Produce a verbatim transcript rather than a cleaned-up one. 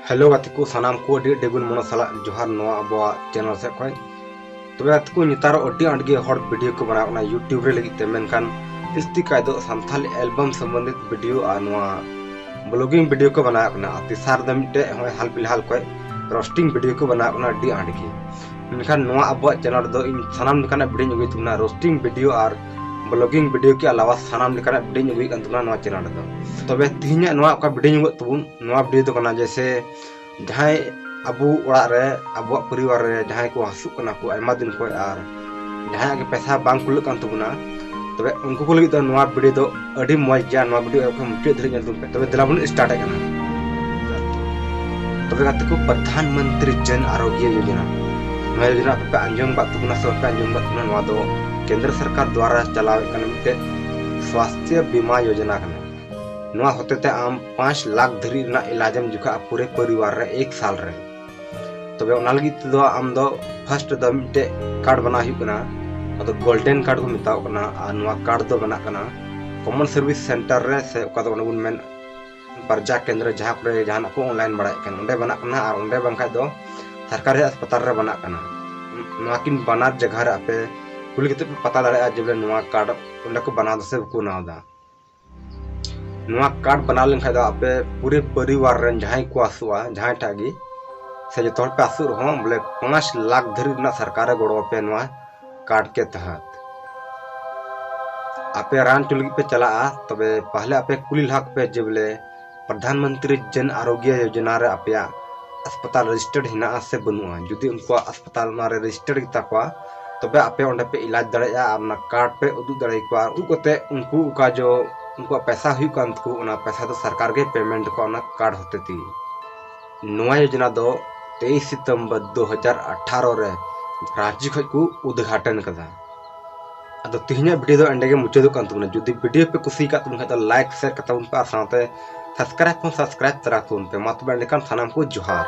Hello ᱜᱟᱛᱮ ᱠᱚ, ᱥᱟᱱᱟᱢ ᱠᱚ ᱟᱹᱰᱤ ᱟᱹᱰᱤ ᱜᱩᱱ ᱢᱚᱱᱚ ᱥᱟᱞᱟᱜ ᱡᱚᱦᱟᱨ ᱱᱚᱣᱟ ᱟᱵᱚᱣᱟᱜ ᱪᱮᱱᱮᱞ ᱥᱮᱫ ᱠᱷᱚᱱ᱾ ᱛᱚᱵᱮ ᱜᱟᱛᱮ ᱠᱚ, ᱱᱮᱛᱟᱨ ᱟᱹᱰᱤ ᱟᱸᱴ ᱜᱮ ᱦᱚᱲ ᱵᱷᱤᱰᱤᱭᱳ ᱠᱚ ᱵᱮᱱᱟᱣ ᱠᱟᱱᱟ YouTube ᱨᱮ ᱞᱟᱹᱜᱤᱫ ᱛᱮ, ᱢᱮᱱᱠᱷᱟᱱ ᱡᱟᱹᱥᱛᱤ ᱠᱟᱭ ᱫᱚ ᱥᱟᱱᱛᱷᱟᱞᱤ ᱮᱞᱵᱟᱢ ᱥᱚᱢᱵᱚᱱᱫᱷᱤᱛ ᱵᱷᱤᱰᱤᱭᱳ ᱟᱨ ᱱᱚᱣᱟ ᱵᱞᱚᱜᱤᱝ ᱵᱷᱤᱰᱤᱭᱳ ᱠᱚ ᱵᱮᱱᱟᱣ ᱠᱟᱱᱟ᱾ ᱟᱨ ᱛᱮᱥᱟᱨ ᱫᱚ ᱢᱤᱫᱴᱮᱡ ᱦᱚᱸᱜᱼᱚᱭ ᱦᱟᱞ ᱯᱷᱤᱞᱦᱟᱞ ᱠᱷᱚᱱ ᱨᱳᱥᱴᱤᱝ ᱵᱷᱤᱰᱤᱭᱳ ᱠᱚ ᱵᱮᱱᱟᱣ ᱠᱟᱱᱟ ᱟᱹᱰᱤ ᱟᱸᱴ ᱜᱮ᱾ ᱢᱮᱱᱠᱷᱟᱱ ᱱᱚᱣᱟ ᱟᱵᱚᱣᱟᱜ ᱪᱮᱱᱮᱞ ᱨᱮᱫᱚ ᱤᱧ ᱥᱟᱱᱟᱢ ᱞᱮᱠᱟᱱᱟᱜ ᱵᱷᱤᱰᱤᱭᱳᱧ ᱟᱹᱜᱩᱭ ᱛᱟᱵᱚᱱᱟ, ᱨᱳᱥᱴᱤᱝ ᱵᱷᱤᱰᱤᱭᱳ ᱟᱨ ᱵᱞᱚᱜᱤᱝ ᱵᱷᱤᱰᱤᱭᱳ ᱠᱮ ᱟᱞᱟᱣᱟ ᱥᱟᱱᱟᱢ ᱞᱮᱠᱟᱱᱟᱜ ᱵᱷᱤᱰᱤᱭᱳᱧ ᱟᱹᱜᱩᱭᱮᱫ ᱠᱟᱱ ᱛᱟᱵᱚᱱᱟ ᱱᱚᱣᱟ ᱪᱮᱱᱮᱞ ᱨᱮᱫᱚ᱾ ᱛᱚᱵᱮ ᱛᱤᱦᱤᱧᱟᱜ ᱱᱚᱣᱟ ᱚᱠᱟ ᱵᱷᱤᱰᱤᱭᱳᱧ ᱟᱹᱜᱩᱭᱮᱫ ᱛᱟᱵᱚᱱ, ᱱᱚᱣᱟ ᱵᱷᱤᱰᱤᱭᱳ ᱫᱚ ᱠᱟᱱᱟ ᱡᱮᱭᱥᱮ ᱡᱟᱦᱟᱸᱭ ᱟᱵᱚ ᱚᱲᱟᱜ ᱨᱮ, ᱟᱵᱚᱣᱟᱜ ᱯᱚᱨᱤᱵᱟᱨ ᱨᱮ ᱡᱟᱦᱟᱸᱭ ᱠᱚ ᱦᱟᱹᱥᱩᱜ ᱠᱟᱱᱟ ᱠᱚ ᱟᱭᱢᱟ ᱫᱤᱱ ᱠᱷᱚᱱ ᱟᱨ ᱡᱟᱦᱟᱸᱭᱟᱜ ᱜᱮ ᱯᱚᱭᱥᱟ ᱵᱟᱝ ᱠᱩᱞᱟᱹᱜ ᱠᱟᱱ ᱛᱟᱵᱚᱱᱟ, ᱛᱚᱵᱮ ᱩᱱᱠᱩ ᱠᱚ ᱞᱟᱹᱜᱤᱫ ᱫᱚ ᱱᱚᱣᱟ ᱵᱷᱤᱰᱤᱭᱳ ᱫᱚ ᱟᱹᱰᱤ ᱢᱚᱡᱽ ᱜᱮᱭᱟ᱾ ᱱᱚᱣᱟ ᱵᱷᱤᱰᱤᱭᱳ ᱮᱠᱫᱚᱢ ᱢᱩᱪᱟᱹᱫ ᱫᱷᱟᱹᱨᱤᱡ ᱧᱮᱞ ᱛᱟᱵᱚᱱ ᱯᱮ᱾ ᱛᱚᱵᱮ ᱫᱮᱞᱟ ᱵᱚᱱ ᱥᱴᱟᱨᱴ ᱮᱫ ᱠᱟᱱᱟ᱾ ᱛᱚᱵᱮ ᱜᱟᱛᱮ ᱠᱚ, ᱯᱨᱚᱫᱷᱟᱱ ᱢᱚᱱᱛᱨᱤ ᱡᱚᱱ ᱟᱨᱳᱜᱭᱚ ᱭᱳᱡᱚᱱᱟ, ᱱᱚᱣᱟ ᱭᱳᱡᱚᱱᱟ ᱟᱯᱮ ᱯᱮ ᱟᱸᱡᱚᱢ ᱟᱠᱟᱫ ᱛᱟᱵᱚᱱᱟ ᱥᱮ ᱵᱟᱯᱮ ᱟᱸᱡᱚᱢ ᱟᱠᱟᱫ ᱛᱟᱵᱚᱱᱟ? ᱱᱚᱣᱟ ᱫᱚ ᱠᱮᱱᱫᱨᱚ ᱥᱚᱨᱠᱟᱨ ᱫᱣᱟᱨᱟ ᱪᱟᱞᱟᱣᱮᱫ ᱠᱟᱱᱟ ᱢᱤᱫᱴᱮᱡ ᱥᱣᱟᱥᱛᱷᱭᱚ ᱵᱤᱢᱟ ᱭᱳᱡᱚᱱᱟ ᱠᱟᱱᱟ᱾ ᱱᱚᱣᱟ ᱦᱚᱛᱮ ᱛᱮ ᱟᱢ ᱯᱟᱸᱪ ᱞᱟᱠᱷ ᱫᱷᱟᱹᱨᱤᱡ ᱨᱮᱱᱟᱜ ᱮᱞᱟᱡᱽ ᱮᱢ ᱡᱚᱠᱷᱟᱜᱼᱟ ᱯᱩᱨᱟᱹ ᱯᱚᱨᱤᱵᱟᱨ ᱨᱮ ᱮᱠ ᱥᱟᱞ ᱨᱮ᱾ ᱛᱚᱵᱮ ᱚᱱᱟ ᱞᱟᱹᱜᱤᱫ ᱛᱮᱫᱚ ᱟᱢ ᱫᱚ ᱯᱷᱟᱥᱴ ᱫᱚ ᱢᱤᱫᱴᱮᱡ ᱠᱟᱨᱰ ᱵᱮᱱᱟᱣ ᱦᱩᱭᱩᱜ ᱠᱟᱱᱟ, ᱚᱱᱟ ᱫᱚ ᱜᱳᱞᱰᱮᱱ ᱠᱟᱨᱰ ᱠᱚ ᱢᱮᱛᱟᱣᱟᱜ ᱠᱟᱱᱟ᱾ ᱟᱨ ᱱᱚᱣᱟ ᱠᱟᱨᱰ ᱫᱚ ᱵᱮᱱᱟᱜ ᱠᱟᱱᱟ ᱠᱚᱢᱚᱱ ᱥᱟᱨᱵᱷᱤᱥ ᱥᱮᱱᱴᱟᱨ ᱨᱮ, ᱥᱮ ᱚᱠᱟ ᱫᱚ ᱚᱱᱮ ᱵᱚᱱ ᱢᱮᱱ ᱯᱨᱚᱡᱟ ᱠᱮᱱᱫᱨᱚ, ᱡᱟᱦᱟᱸ ᱠᱚᱨᱮ ᱡᱟᱦᱟᱱᱟᱜ ᱠᱚ ᱚᱱᱞᱟᱭᱤᱱ ᱵᱟᱲᱟᱭᱮᱫ ᱠᱟᱱ, ᱚᱸᱰᱮ ᱵᱮᱱᱟᱜ ᱠᱟᱱᱟ᱾ ᱟᱨ ᱚᱸᱰᱮ ᱵᱟᱝᱠᱷᱟᱡ ᱫᱚ ᱥᱚᱨᱠᱟᱨᱤ ᱦᱟᱥᱯᱟᱛᱟᱞ ᱨᱮ ᱵᱮᱱᱟᱜ ᱠᱟᱱᱟ᱾ ᱱᱚᱣᱟ ᱠᱤᱱ ᱵᱟᱱᱟᱨ ᱡᱟᱭᱜᱟ ᱨᱮ ᱟᱯᱮ ᱠᱩᱞᱤ ᱠᱟᱛᱮ ᱯᱮ ᱯᱟᱛᱟ ᱫᱟᱲᱮᱭᱟᱜᱼᱟ ᱡᱮ ᱵᱚᱞᱮ ᱱᱚᱣᱟ ᱠᱟᱨᱰ ᱚᱸᱰᱮ ᱠᱚ ᱵᱮᱱᱟᱣ ᱫᱟ ᱥᱮ ᱵᱟᱠᱚ ᱵᱮᱱᱟᱣ ᱫᱟ᱾ ᱱᱚᱣᱟ ᱠᱟᱨᱰ ᱵᱮᱱᱟᱣ ᱞᱮᱱᱠᱷᱟᱱ ᱫᱚ ᱟᱯᱮ ᱯᱩᱨᱟᱹ ᱯᱚᱨᱤᱵᱟᱨ ᱨᱮᱱ ᱡᱟᱦᱟᱸᱭ ᱠᱚ ᱦᱟᱹᱥᱩᱜᱼᱟ, ᱡᱟᱦᱟᱸᱭ ᱴᱟᱜ ᱜᱮ, ᱥᱮ ᱡᱚᱛᱚ ᱦᱚᱲ ᱯᱮ ᱦᱟᱹᱥᱩᱜ ᱨᱮᱦᱚᱸ, ᱵᱚᱞᱮ ᱯᱟᱸᱪ ᱞᱟᱠᱷ ᱫᱷᱟᱹᱨᱤᱡ ᱨᱮᱱᱟᱜ ᱥᱚᱨᱠᱟᱨᱮ ᱜᱚᱲᱚ ᱟᱯᱮᱭᱟ ᱱᱚᱣᱟ ᱠᱟᱨᱰ ᱠᱮ ᱛᱟᱦᱟᱛ᱾ ᱟᱯᱮ ᱨᱟᱱ ᱦᱚᱪᱚ ᱞᱟᱹᱜᱤᱫ ᱯᱮ ᱪᱟᱞᱟᱜᱼᱟ, ᱛᱚᱵᱮ ᱯᱟᱦᱞᱮ ᱟᱯᱮ ᱠᱩᱞᱤ ᱞᱟᱦᱟ ᱠᱚᱯᱮ ᱡᱮ ᱵᱚᱞᱮ ᱯᱨᱚᱫᱷᱟᱱ ᱢᱚᱱᱛᱨᱤ ᱡᱚᱱ ᱟᱨᱳᱜᱭᱚ ᱭᱳᱡᱚᱱᱟ ᱨᱮ ᱟᱯᱮᱭᱟᱜ ᱦᱟᱥᱯᱟᱛᱟᱞ ᱨᱮᱡᱤᱥᱴᱟᱨᱰ ᱦᱮᱱᱟᱜᱼᱟ ᱥᱮ ᱵᱟᱹᱱᱩᱜᱼᱟ᱾ ᱡᱩᱫᱤ ᱩᱱᱠᱩᱣᱟᱜ ᱦᱟᱥᱯᱟᱛᱟᱞ ᱚᱱᱟ ᱨᱮ ᱨᱮᱡᱤᱥᱴᱟᱨᱰ ᱜᱮᱛᱟ ᱠᱚᱣᱟ, ᱛᱚᱵᱮ ᱟᱯᱮ ᱚᱸᱰᱮ ᱯᱮ ᱤᱞᱟᱡᱽ ᱫᱟᱲᱮᱭᱟᱜᱼᱟ ᱟᱨ ᱚᱱᱟ ᱠᱟᱨᱰ ᱯᱮ ᱩᱫᱩᱜ ᱫᱟᱲᱮᱭᱟᱠᱚᱣᱟ᱾ ᱩᱫᱩᱜ ᱠᱟᱛᱮ ᱩᱱᱠᱩ ᱚᱠᱟ ᱡᱚ ᱩᱱᱠᱩᱣᱟᱜ ᱯᱚᱭᱥᱟ ᱦᱩᱭᱩᱜ ᱠᱟᱱ ᱛᱟᱠᱚ, ᱚᱱᱟ ᱯᱚᱭᱥᱟ ᱫᱚ ᱥᱚᱨᱠᱟᱨ ᱜᱮ ᱯᱮᱢᱮᱱᱴ ᱠᱚᱣᱟ ᱚᱱᱟ ᱠᱟᱨᱰ ᱦᱚᱛᱮ ᱛᱮᱜᱮ᱾ ᱱᱚᱣᱟ ᱭᱳᱡᱚᱱᱟ ᱫᱚ ᱛᱮᱭᱤᱥ ᱥᱤᱛᱚᱢᱵᱚᱨ ᱫᱩ ᱦᱟᱡᱟᱨ ᱟᱴᱷᱟᱨᱚ ᱨᱮ ᱨᱟᱸᱪᱤ ᱠᱷᱚᱡ ᱠᱚ ᱩᱫᱽᱜᱷᱟᱴᱚᱱ ᱠᱟᱫᱟ᱾ ᱟᱫᱚ ᱛᱮᱦᱮᱧᱟᱜ ᱵᱷᱤᱰᱤᱭᱳ ᱫᱚ ᱮᱸᱰᱮ ᱜᱮ ᱢᱩᱪᱟᱹᱫᱚᱜ ᱠᱟᱱ ᱛᱟᱵᱚᱱᱟ᱾ ᱡᱩᱫᱤ ᱵᱷᱤᱰᱤᱭᱳ ᱯᱮ ᱠᱩᱥᱤᱭᱟᱠᱟᱫ ᱛᱟᱵᱚᱱ ᱠᱷᱟᱡ ᱫᱚ ᱞᱟᱭᱤᱠ, ᱥᱮᱭᱟᱨ ᱠᱟᱛᱟ ᱵᱚᱱ ᱯᱮ ᱟᱨ ᱥᱟᱶᱛᱮ ᱥᱟᱵᱥᱠᱨᱟᱭᱤᱵ ᱦᱚᱸ ᱥᱟᱵᱥᱠᱨᱟᱭᱤᱵ ᱛᱚᱨᱟ ᱛᱟᱵᱚᱱ ᱯᱮ᱾ ᱢᱟ ᱛᱚᱵᱮ ᱮᱸᱰᱮᱠᱷᱟᱱ ᱥᱟᱱᱟᱢ ᱠᱚ ᱡᱚᱦᱟᱨ᱾